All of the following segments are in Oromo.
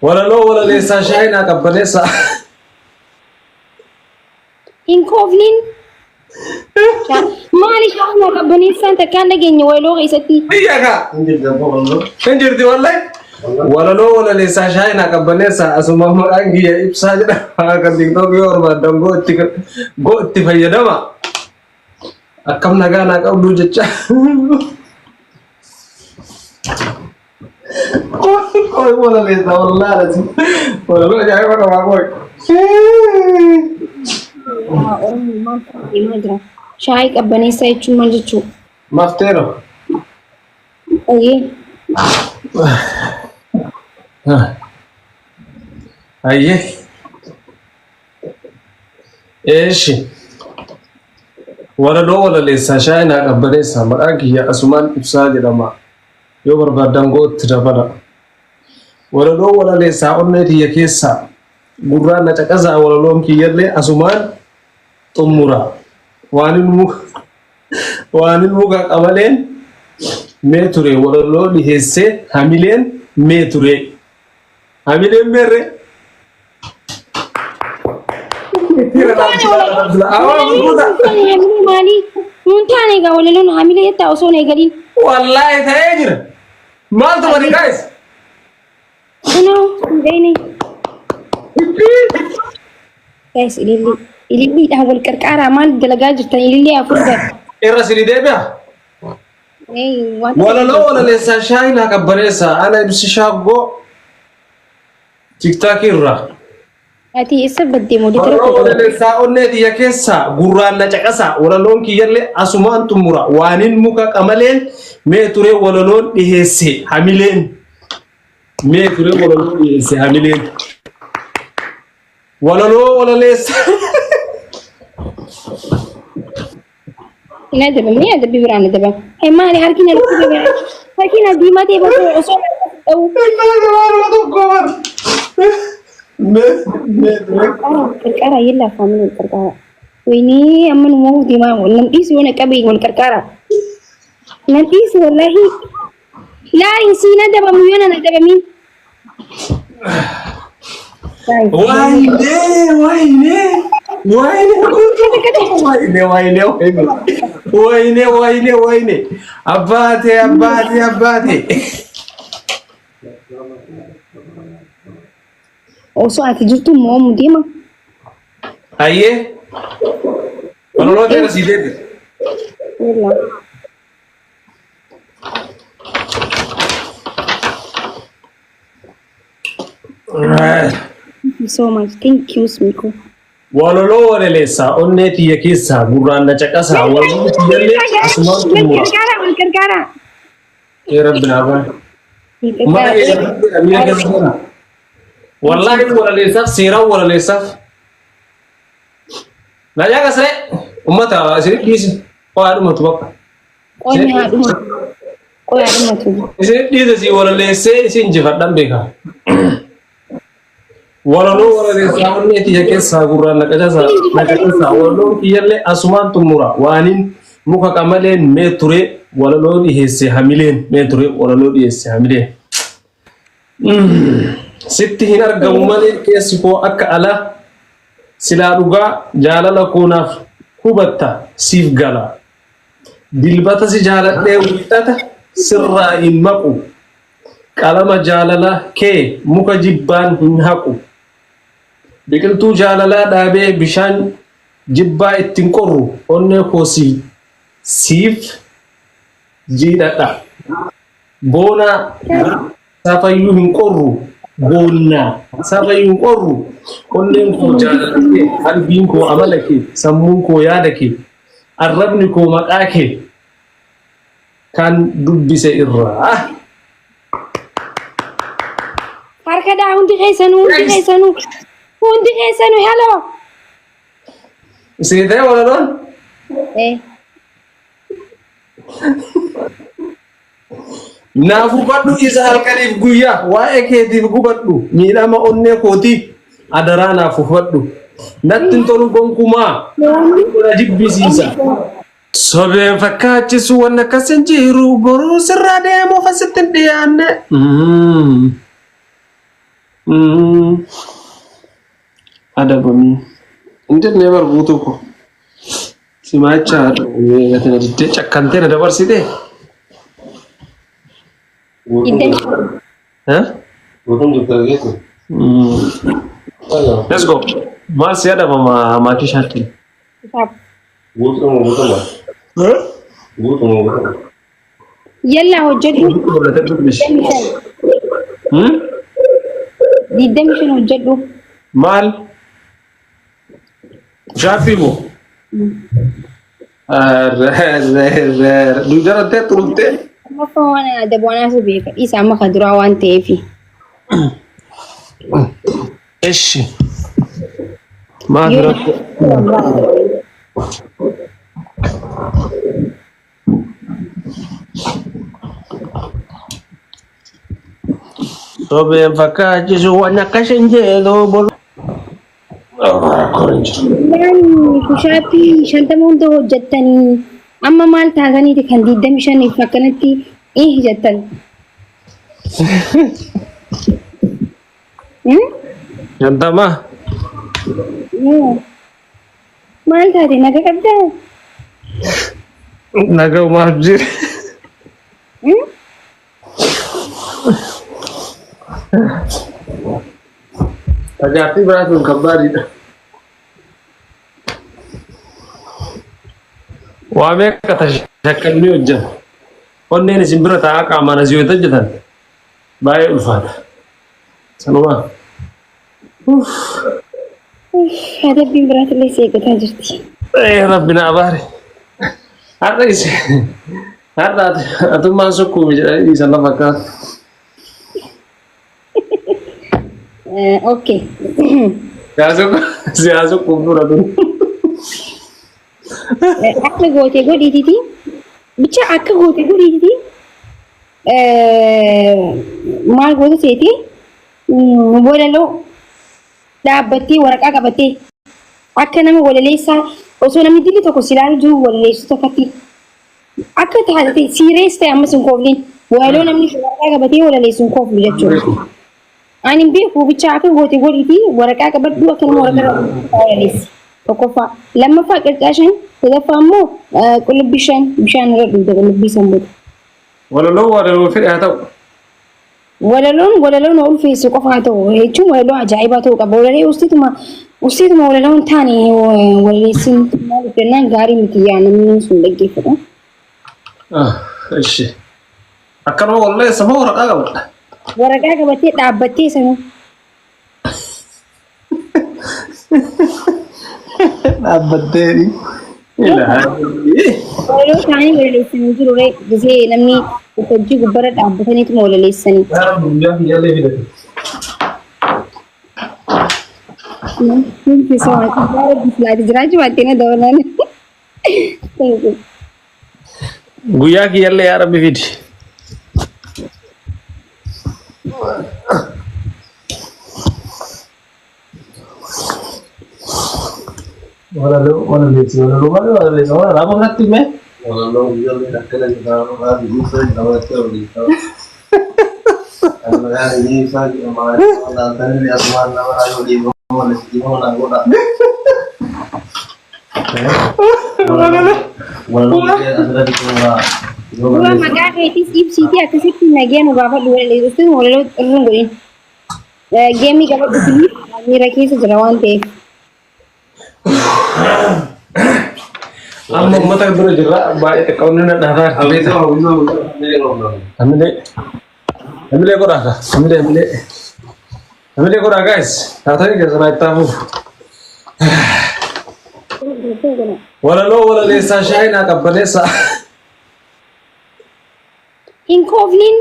Walaloo walaleessaa shaayii naa qabbaneessaa. Hin koofliin. Maali shaayii naa qabbaneessaan takkaan dhageenya walaloo keessatti. Biyya kaa. Hin jirti wallahi. Walaloo walaleessaa shaayii naa qabbaneessaa asuma maqaan kiyya ibsaa jedhama. Kan tiktookii yoo barbaadan goo itti goo itti fayyadama. Akkam nagaa naa qabdu jecha. Qoy walaleessaa wallaahi alasi. Walaloo ajaa'iba qabaa qoy. Oromoo maal deemaa jira? Shaayii qabbaneessaa jechuun maal jechuu? Mafteero. Ayyee. Ayyee. Eeshi. Walaloo walaleessaa shaayii naa qabbaneessaa maqaan kiyya asumaan ibsaa jedhama. Yoo barbaaddan gootti dabala. Walaloo walaleessaa onnee tiyya keessaa gurraan na caqasaa walaloon kiyyallee asumaan xummura. Waanin muka waanin muka qamaleen mee ture walaloo dhiheessee hamileen mee ture. Hamileen meerree? Hamilee maalii? Nuun taane egaa walaloon hamilee jettaa osoo hin eegaliin. Wallaahi ta'ee jira. Maaltu bari guys? Kunoo hin beekne. Guys ilillii. Ililliidhaan wal qarqaaraa maal dalagaa jirtan ilillii afur gara. Irra sini deebi'a. Wanta Walaloo walaleessaa shaayii naa qabbaneessaa ana ibsi shaaggoo tiktaakii irraa. Ati eessa baddee mooditara Walaloo koo walaleessaa onnee tiyya keessaa gurraan na caqasaa walaloon kiyyallee asumaan xumura waanin muka qamaleen mee turee walaloon dhiheesse hamileen mee turee walaloon dhiheesse hamileen walaloo walaleessa Hin adabamne adabbii biraan adabama. Hee maali harki na dhukkube harki na diimatee bakka osoo dha'u. Qarqara yella faamilii wal qarqara. Wayinii amma nu moohu deemaa nan dhiisu yoo na qabe wal qarqara. Nan dhiisu wallaahi. Laa hin siin adabamu yoo nan adabamiin. Wayne, wayne, wayne, wayne, wayne, wayne, wayne, wayne, wayne, abbaate, abbaate, abbaate. Osoo ati jirtu moomu deema. Ayyee, walaloo ta'e sii deebi. Yalla. Thank you so much. Thank you, Smiko. Walaloo walaleessaa onnee tiyya keessaa gurraan na caqasaa walaloo tiyyallee asumaan xumura. Wal gargaara, wal gargaara. Ee rabbi naa baane. Wal Mana gargaara. keessa miira keessa seena. Wallaahi walaleessaaf seeraan walaleessaaf. Na caqasee ummata isin dhiisi. Waa dhumatu bakka. Qoonni haa dhumatu. Qoonni haa dhumatu. Isin dhiise si walaleessee isin injifadhan beeka. Walaloo walaleessaa onnee tiyya keessaa gurraan na qacasaa na caqasaa walaloon kiyyallee asumaan xumura waanin muka qamaleen mee ture walaloo dhiheesse hamileen mee ture walaloo dhiheesse hamileen. Sitti hin argamu malee keessi koo akka alaa silaa dhugaa jaalala koo naaf hubatta siif gala. Dilbata si jaaladhee wiixata sirraa hin maqu. Qalama jaalala kee muka jibbaan hin haqu. Biqiltuu jaalalaa dhaabee bishaan jibbaa ittiin qorru onnee koo siif jiidhadha. Boonaa safayyuu hin qorru boonnaa safayyuu hin qorru onneen koo jaalala kee qalbiin koo amala kee sammuun koo yaada kee arrabni koo maqaa kee kan dubbise irraa. Harka daa hundi keessanuu hundi keessanuu hundi keessanuu hello. Isin ta'e walaloon? Eh. Naaf hubadhu isa halkaniif guyyaa waa'ee keetiif gubadhu miidhama onnee kootii adaraa naaf hubadhu natti hin tolu gonkumaa na jibbisiisa. Sobeen fakkaachisu waan akkas hin jiru boruu sirraa deemuuf asitti hin dhiyaanne. Adabamii. Hin jennee bar guutuu ko. Simaacha na diddee cakkantee na dabarsitee. 25. Eh? Guutuun jirta geessu. Let's go. Maal si adabama maatii shaatti? Kitaaba. Guutuma guutuma. Guutuma guutuma. Yallaa hojjedhu. 25. 25 hojjedhu. Maal? Shaappii moo? Duujarantee xurumtee? Lammaffaa waan adabu anaatu beeka. Dhiisa amma ka duraa waan ta'eefi. Eshi. Maal rakkoo? Sobeen fakkaachisu waan akka isheen jedhu bor. Rakkoon hin jiru. Waan pushaappii 50 hunda hojjettanii amma maal taataniiti kan 25 akkanatti ih jettan. Hmm? 50. Maal taate naga qabdaa? Nagaumaaf jira. Hmm? Tajaajilli biraatuun kan baadhiidha. Waa meeqa tashakkalni hojjeta. Onneen isin bira taa'aa qaamaan asii yoo hojjetan baay'ee ulfaata. Sanumaa. Adabbiin biraatillee si eeggataa jirti. Rabbi na abaare. Har'a isi har'a atummaan sukkuumi jedhanii dhiisan lafa akkaa. Okay. Siyaa sukkuum dura dur. Akka goote godhiititi. Bicha akka goote godhiititi. Maal goota seeti? Walaloo dhaabbattee waraqaa qabattee akka nama walaleessaa osoo namni dilli tokko si ilaalu jiru walaleessu tokkotti akka taate siirees ta'e ammas hin koofliin walaloo namni waraqaa qabatee walaleessu hin kooflu jechuudha. Ani hin beeku bicha akka goote godhiiti waraqaa qabadhu akka nama waraqaa walaleessi. Tokkoffaa. Lammaffaa qircaa 5, sadaffaa immoo qullubbii 5 bishaan irra dhugda qullubbii san booda. Walaloo walaloo fedhe haa ta'u. Walaloon walaloo na ulfeessu qofa haa ta'u jechuun walaloo ajaa'ibaa ta'uu qaba. Walalee ustiituma ustiituma walaloo hin taane walaleessin maaliif jennaan gaarii miti yaa namni sun dhaggeeffatu. Ishi. Akkanuma walaleessa moo waraqaa qabadha? Waraqaa qabattee dhaabbattee sanuu. Dhaabbattee. Walaloo isaanii walaleessanii jiru ree gisee namni hojii gubbarra dhaabbataniituma walaleessanii. Thank you so much. Rabbi jiraachuu baattee na dabalan. Thank you. Guyyaa kiyyallee yaa Rabbi fidi. Walaloo walaleessi walaloo malee walaleessa walalaa qofatti himee. Walaloo guyyaallee akkana jedhaa maali ibsa namatti oolisa. Maqaan ibsaa jedhama laaltanii asumaan nama raayoo dhiibama malee dhiibama naan godha. Walaloo guyyaa asirratti xumuraa. Dura maqaa keetis ibsiitii akkasitti nagee nu gaafadhu walaleessuun walaloo irra hin godhin. Geemii qabadhu miira keessa jira waan ta'eef. Amma uummata bira jirra baay'ee xiqqoonni na dhaataa. Hamilee hamilee godhaa ka hamilee hamilee hamilee godhaa guys taatanii keessanaa itti hafuuf. Walaloo walaleessaa shaayii naa qabbaneessaa. Hin koofliin.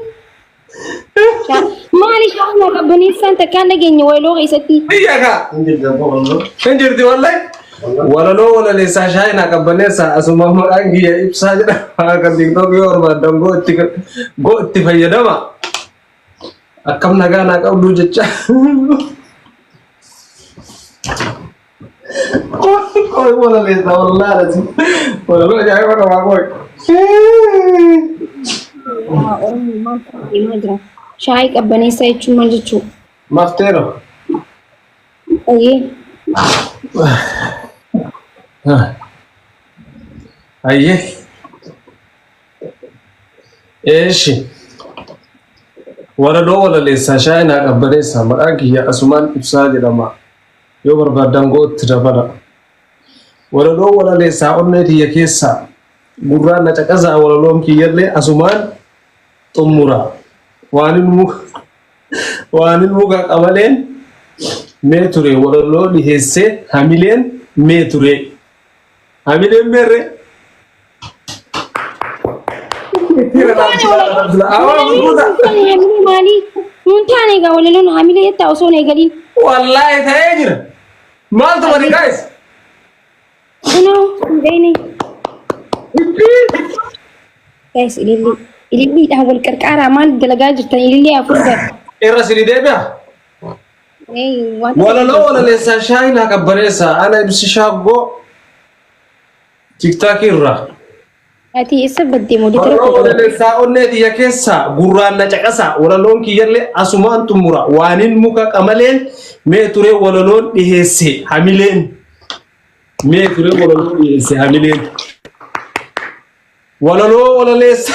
Maali shaayii qabbaneessaan takkaan dhageenya walaloo keessatti. Biyya kaa. Hin jirti wallahi. Walaloo walaleessaa shaayii naa qabbaneessaa asuma maqaan kiyya ibsaa jedhama kan TikTok yoo barbaadan go itti go itti fayyadama. Akkam nagaa naa qabdu jecha. Qoy walaleessaa wallahi alasi. Walaloo ajaa'iba qabaa qoy. Oromoo maal deemaa jira? Shaayii qabbaneessaa jechuun maal jechuudha? Mafteero. Ayyee. Ayyee. Eeshi. Walaloo walaleessaa shaayinaa qabbaneessaa maqaan kiyya Asumaan Ibsaa jedhama. Yoo barbaaddan gootti dabala. Walaloo walaleessaa onnee tiyya keessaa gurraan na caqasaa walaloon kiyyallee asumaan xummura. Waanin muka qamaleen mee ture walaloo dhiheessee hamileen mee ture. Hamileen meerre? Hamilee maalii? Nuun taane egaa walaloon hamilee jettaa osoo hin eegaliin. Wallaahi ta'ee jira. Maaltu bari guys? Kunoo hin beekne. Guys, ilillii. Ililliidhaan wal qarqaaraa maal dalagaa jirtan ilillii afur gara. Irra sini deebi'a. Waan Walaloo walaleessaa shaayinaa qabbaneessaa ana ibsi shaaggoo TikTokii irraa. Ati eessa baddee mooditara Walaloo koo? walaleessaa onnee tiyya keessaa gurraan na caqasaa walaloon kiyyallee asumaan xumura waanin muka qamaleen mee turee walaloon dhiheesse hamileen mee turee walaloon dhiheesse hamileen walaloo walaleessa.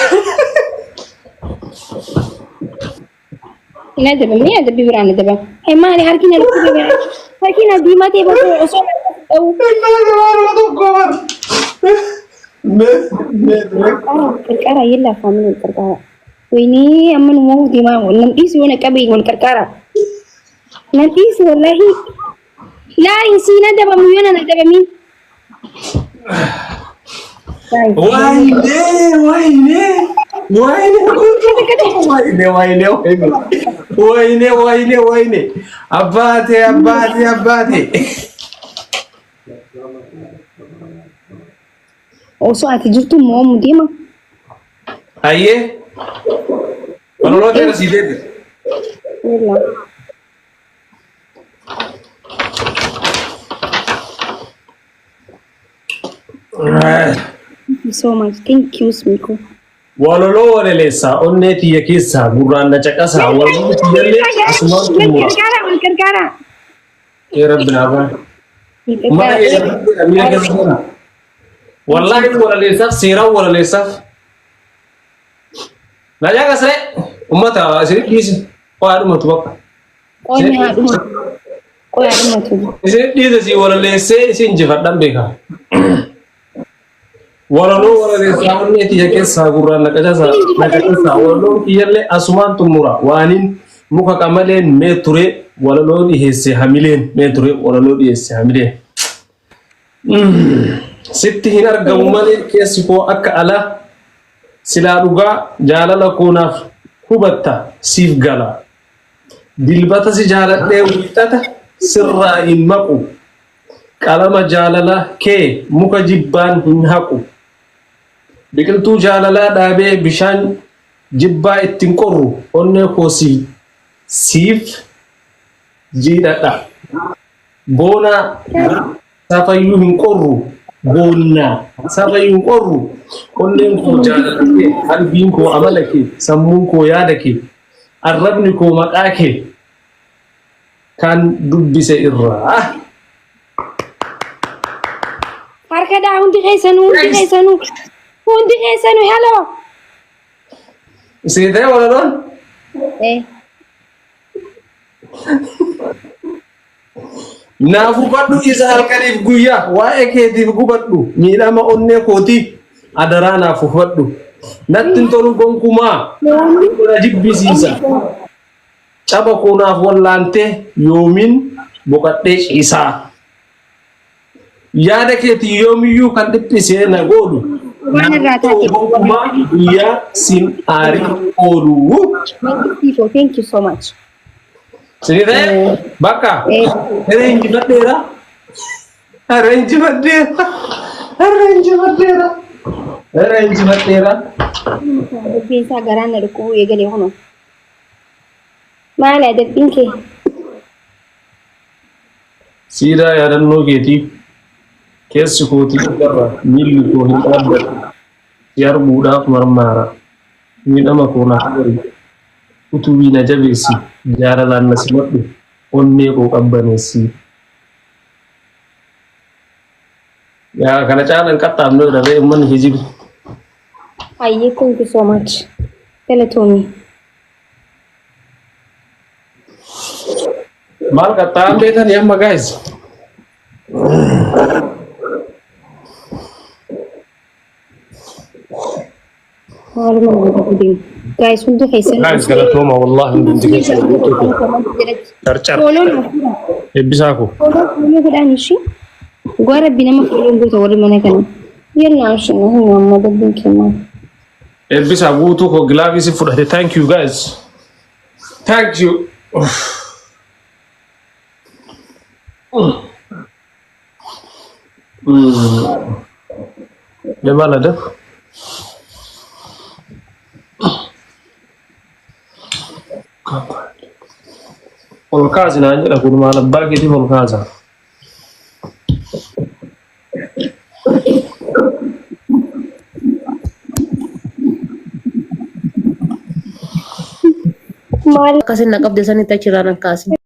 Hin adabamne adabbii biraan adabama. Hee maali harki na dhukkube harki na diimaa ta'e bakka osoo na dha'u. Mee turee. Qarqara yella faamilii wal qarqara. Wayinii amma nu moof deemaa nan dhiisu yoo na qabe wal qarqara. Nan dhiisu wallaahi. Laa siin adabamu yoo nan adabamin. Wayne, wayne, wayne, wayne, wayne, wayne, wayne, wayne, wayne, abbaate, abbaate, abbaate. Osoo ati jirtu moomu deema. Ayyee, walaloo ta'e sii deebi. Yella. Thank you so much. Thank you, Smiko. Walaloo walaleessaa onnee tiyya keessaa gurraan na caqasaa walaloo tiyyallee asumaan Wal xumura. qarqara, wal qarqara. Ee rabbi naa baane. Wal Mana qarqara. miira keessa seena. Wallaahi walaleessaaf seeraan walaleessaaf. Na caqasee uummata isin dhiisi. Waa dhumatu bakka. Qoonni haa dhumatu. Qoonni haa dhumatu. Isin dhiise si walaleessee isin injifadhan beeka. Walaloo walaleessaa onnee tiyya keessaa gurraan na qacasaa na caqasaa walaloon kiyyallee asumaan xumura waanin muka qamaleen mee ture walaloo dhiheesse hamileen mee ture walaloo dhiheesse hamileen. Sitti hin argamu malee keessi koo akka alaa silaa dhugaa jaalala koo naaf hubatta siif gala. Dilbata si jaaladhee wiixata sirraa hin maqu. Qalama jaalala kee muka jibbaan hin haqu. Biqiltuu jaalalaa dhaabee bishaan jibbaa ittiin qorru onnee koo siif jiidhadha. Boonaa safayyuu hin qorru. Boonnaa safayyuu hin qorru. Onneen koo jaalala kee, qalbiin koo amala kee, sammuun koo yaada kee, arrabni koo maqaa kee kan dubbise irraa. Harka dhaa hundi keessanuu hundi keessanuu hundi keessanuu hello. Isin ta'e walaloon? Eh. Naaf hubadhu isa halkaniif guyyaa waa'ee keetiif gubadhu miidhama onnee kootii adaraa naaf hubadhu. Natti hin tolu gonkumaa na jibbisiisa. Caba koo naaf wallaantee yoomiin boqadhee ciisaa. Yaada keetii yoomiyyuu kan dhiphisee na goolu. Waan irraa taate. Gonkumaa guyyaa sin aarii oolu. Thank you, thank you so much. Sini ta'e bakka heree injifadheera. Heree injifadheera. Heree injifadheera. Heree injifadheera. Dubbiin isaa garaan na dhukkubuu eegalee kunoo. Maali adabbiin kee? Siidaa yaadannoo keetiif keessi kootii dhugarra miilli koo hin dhaabbatu. Si arguudhaaf marmaara. Miidhama koo naaf gari. Utubii na jabeessi jaalalaan na simadhu onnee koo qabbaneessi. Yaa kana caala hin qaxxaamne dhabee uummanni hijibi. Hayyee thank you so much. Galatoomi. Maal qaxxaa'an beektan amma guys? Maaluma nama godhu deemu. Guys hundi keessan. Guys galatooma wallahi hundi keessan guutuu koo. Carcar Follow naaf godhaa. eebbisaa koo. Follow follow godhaan ishii. Dhugaa rabbi nama follow goota warri mana kana. Yallaa ishii na hin amma dabbiin kennaa. Eebbisaa guutuu koo gilaavii si fudhate. Thank you guys. Thank you. Jabaa ladaf. Ol kaasi naan jedha kun maal abbaa keetiif ol kaasa. Maal Akkasin na qabde sanitti achirraa nan kaasin.